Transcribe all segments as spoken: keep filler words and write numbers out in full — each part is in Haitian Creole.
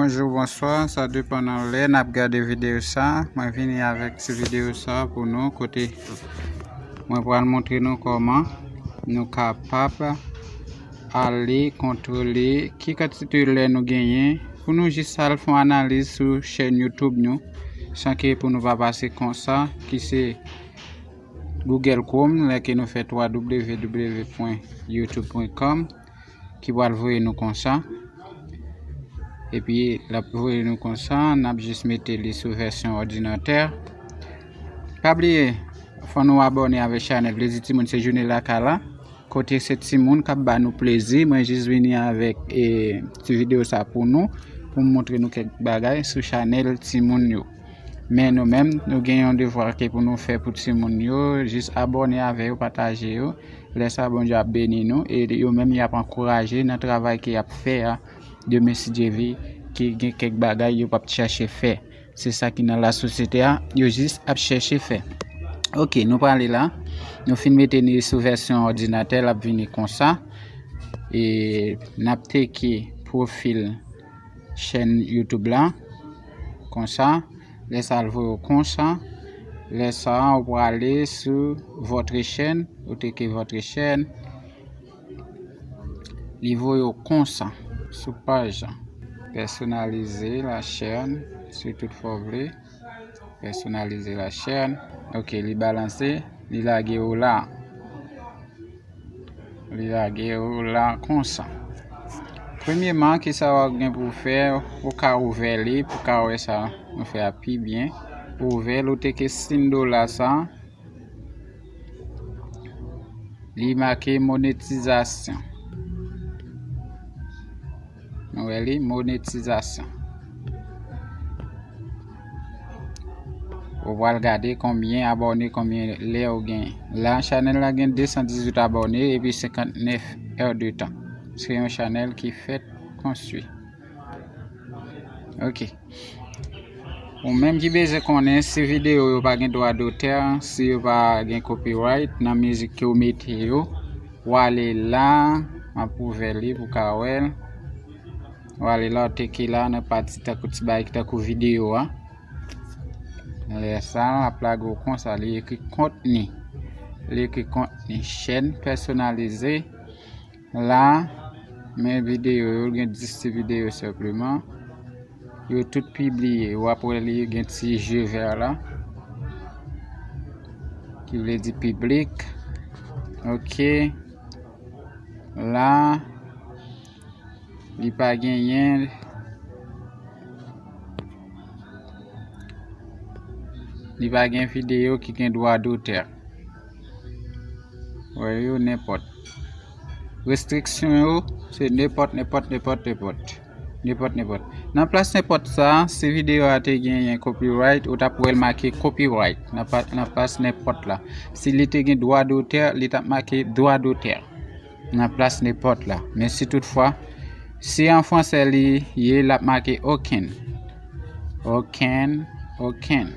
Bonjou, bonswa, sa depann nan lè n ap gade videyo sa. Mwen vini avèk ti videyo sa pou nou, kote mwen pral montre nou kòman nou kapab ale kontwole ki kantite lè nou genyen pou nou jis al fè yon analiz sou chèn YouTube nou, san ke pou nou pa pase konsa, ki se Google Chrome, lè ke nou fè w w w pwen youtube pwen com, ki pral voye nou konsa. Epi, l ap voye nou konsa, n ap jis mete li sou vèsyon òdinatè. Pa bliye, fò nou abòne avèk chanèl Plezi Timoun se jounen lakay la. Kote se timoun k ap ba nou plezi, mwen jis vini avèk, e, ti videyo sa pou nou, pou m montre nou kèk bagay sou chanèl timoun yo. Men nou menm, nou gen yon devwa ke pou nou fè pou timoun yo, jis abòne avè yo, pataje yo. Lè sa, Bondye ap beni nou, e yo menm y ap ankouraje nan travay ke y ap fè a, demen si Dye ve, ke gen kèk bagay yo p ap chèche fè. Se sa ki nan lasosyete a, yo jis ap chèche fè. Ok, nou prale la. Nou fin mete li sou vèsyon òdinatè, l ap vini konsa. E n ap teke pwofil chèn YouTube la. Konsa. Lè sa, l voye w konsa. Lè sa, ou prale sou votre chaîne, ou teke votre chaîne. Li voye w konsa, sou paj la. Pèsonalize la chaîne, si toutfwa w vle. Pèsonalize la chaîne. Ok, li balanse, li lage w la. Li lage w la konsa. Premyeman, kisa w ap gen pou w fè, pou w ka ouvè li, pou w ka wè sa nou fè a pi byen. Pou w ouvè l, ou teke siy dola sa. Li make monetizasyon. Nou wè li, monetizasyon. Ou pral gade konbyen abòne, konbyen lè ou gen. La, chanèl la gen de san dizuit abòne epi senkantnèf è de tan. Se yon chanèl ki fèt konstwi. Ok. Ou menm ki bezwen konnen si videyo yo pa gen dwa dotè, si yo pa gen copyright nan mizik ke w mete yo, w ale la, m ap ouvè li pou w ka wè l. W ale la, w teke la nan pati tankou ti bagay ki tankou videyo a. Lè sa, l ap lage w konsa, li ekri kontni. Li ekri kontni, chèn pèsonalize. La, men videyo yo, gen dis ti videyo senpleman. Yo tout pibliye. W ap wè li gen ti je vè la. Ki vle di piblik. Ok. La, li pa genyen, li pa gen videyo ki gen dwa dotè. Wè yo, nenpòt. Restriksyon yo, se nenpòt, nenpòt, nenpòt, nenpòt. Nenpòt, nenpòt. Nan plas nenpòt sa, si videyo a te genyen copyright, ou t ap wè l make copyright nan pa-, nan plas nenpòt la. Si li te gen dwa dotè, li t ap make dwa dotè nan plas nenpòt la. Men si toutfwa, si an fransè li ye, l ap make okenn. Okenn, okenn.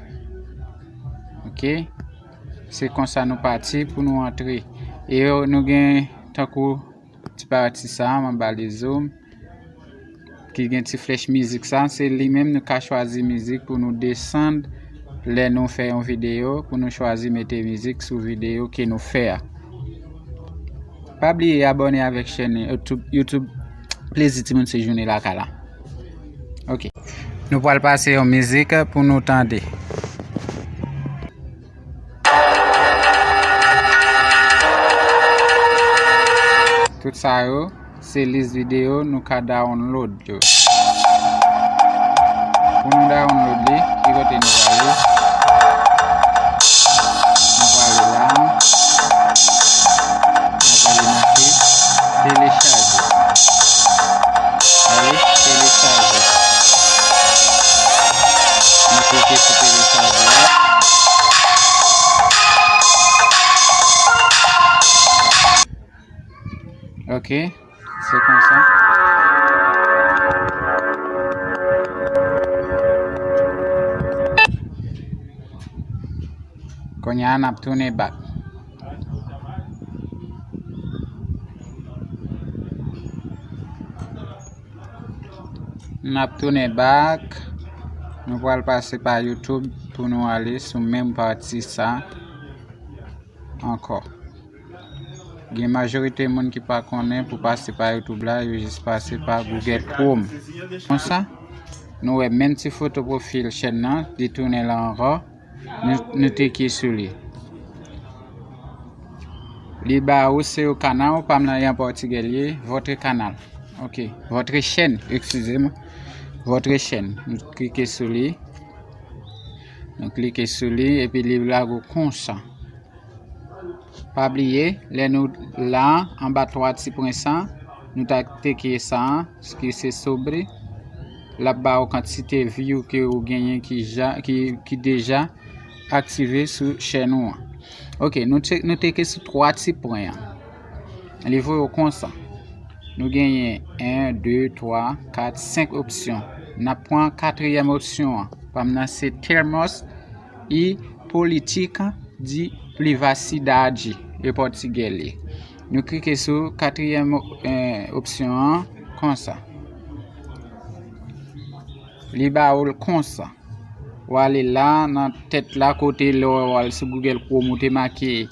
Ok? Se konsa nou pati pou nou antre. E yo, nou gen tankou ti pati sa, m ap ba li zoom, ki gen ti flèch mizik sa, se li menm nou ka chwazi mizik pou nou desann lè nou fè yon videyo, pou nou chwazi mete mizik sou videyo ke nou fè a. Pa bliye abòne avèk chèn YouTube, YouTube Plezi Timoun se jounen lakay la. Ok. Nou pral pase yon mizik pou nou tande. Tout sa yo, se lis videyo nou ka download yo. Pou nou download li, ki kote nou prale? Nou prale la. Nou prale make telechaje. Prale telechaje. Nou klike sou telechaje a. Ok, se konsa. Kounye a n ap tounen back. N ap tounen back. Nou pral pase pa YouTube pou nou ale sou menm pati sa ankò. Gen majorite moun ki pa konnen pou pase pa YouTube la, yo jis pase pa Google Chrome. Konsa, nou wè menm ti foto pwofil chèn nan, li tounen la ankò. Nou, nou teke sou li. Li ba ou se yo kanal, pa m nan an pòtigè li ye, votre canal. Ok, votre chaîne, excusez-moi. Votre chaîne. Nou klike sou li. Nou klike sou li, epi li lage w konsa. Pa bliye, lè nou la, anba twa ti pwen sa, nou ta teke sa, ki se sobre. L ap ba ou kantite view ke ou genyen ki ja, ki, ki deja aktive sou chèn ou an. Ok, nou te, nou teke sou twa ti pwen an. Li voye w konsa. Nou genyen en, de, twa, kat, senk opsyon. N ap pran katriyèm opsyon an. Pa m nan se termos e política de privacidade e pòtigè li. Nou klike sou katriyèm, eh, opsyon an konsa. Li ba ou l konsa. W ale la nan tèt la kote lè w al sou Google Chrome ou te make,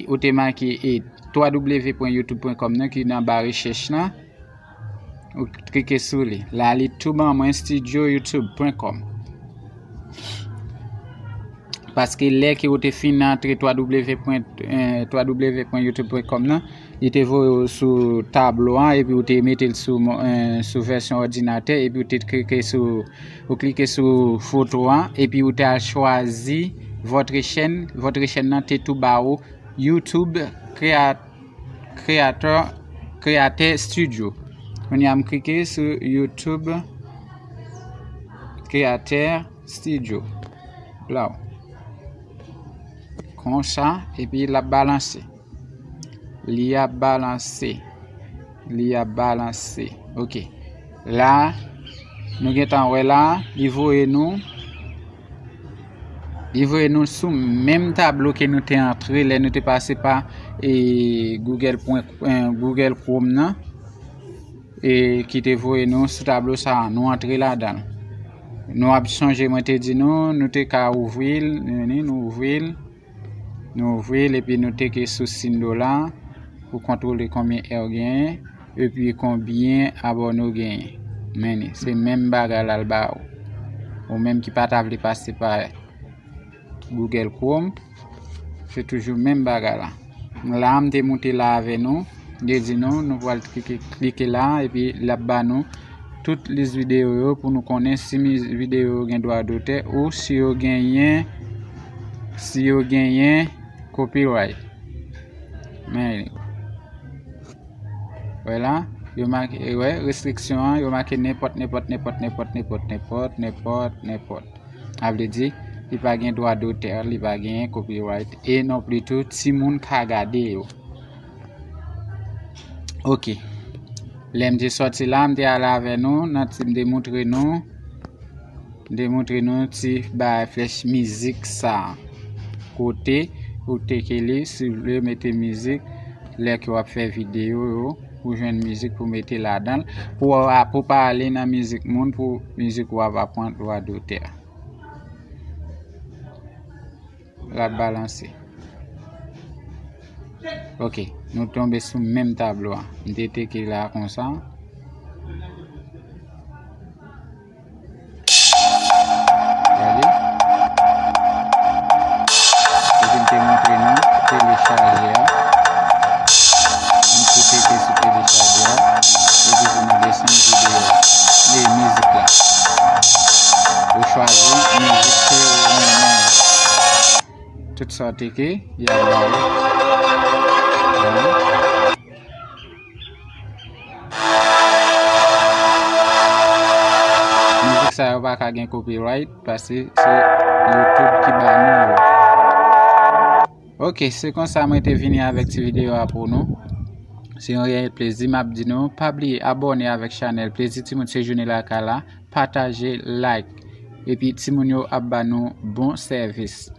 ou te make, eh, w w w pwen youtube pwen com nan ki nan ba rechèch lan. Ou klike sou li. La li tou ban mwen studio youtube pwen com. Paske lè ke ou te fin antre w w w pwen, eh, w w w pwen youtube pwen com nan, li te voye w sou tablo an, epi ou te mete l sou mo-, eh, sou vèsyon òdinatè, epi ou te klike sou, ou klike sou foto an, epi ou te al chwazi votre chaîne, votre chaîne nan te tou ba ou YouTube Creator, Creator, Creator Studio. Kounye a m klike sou YouTube Creator Studio. Blaw. Konsa, epi l ap balanse. Li ap balanse. Li ap balanse. Ok. La, nou gentan wè la, li voye nou, li voye nou sou menm tablo ke nou te antre lè nou te pase pa, eh, Google pwen, eh, Google Chrome nan, eh, ki te voye nou sou tablo sa a. Nou antre ladan l. Nou ap sonje, mwen te di nou, nou te ka ouvri l, nou, nou ouvri l. Nou ouvri l epi nou teke sou siy dola pou kontwole konbyen è w genyen epi konbyen abòne w genyen. Men li, se menm bagay la l ba ou. Ou menm ki pa ta vle pase pa Google Chrome, se toujou menm bagay la. La, m te moute la avè nou. Li di nou, nou pral klike, klike la, epi l ap ba nou tout lis videyo yo pou nou konnen si miz-, videyo yo gen dwa dotè ou si yo genyen, si yo genyen copyright. Men, wè la, yo make, wè, restriksyon an, yo make nenpòt, nenpòt, nenpòt. Sa vle di, li pa gen dwa dotè, li pa gen copyright, e non pli tou, timoun ka gade yo. Ok. Lè m te sòti la, m te ale avè nou, nan ti, m te montre nou, m te montre nou ti bay flèch mizik sa. Kote ou teke li, si w vle mete mizik, lè ke w ap fè videyo yo, ou jwenn mizik pou mete ladan l, pou w a, pou pa ale nan mizik moun, pou mizik ou a pa pran dwa dotè. L ap balanse. Ok, nou tonbe sou menm tablo a. M te teke la konsa. Gade. Epi m te montre nou telechaje a. M te teke sou telechaje a. Epi pou nou desann videyo a. E mizik la. Ou chwazi mizik ke ou renmen. Tout sa w teke, y ap ba ou. Gade. Mizik sa yo pa ka gen copyright, paske se YouTube ki ba nou yo. Ok, se konsa mwen te vini avèk ti videyo a pou nou. Se yon reyèl plezi, m ap di nou, pa bliye abòne avèk chanèl Plezi Timoun Sejounen Lakay la, pataje, like. Epi timoun yo ap ba nou bon sèvis.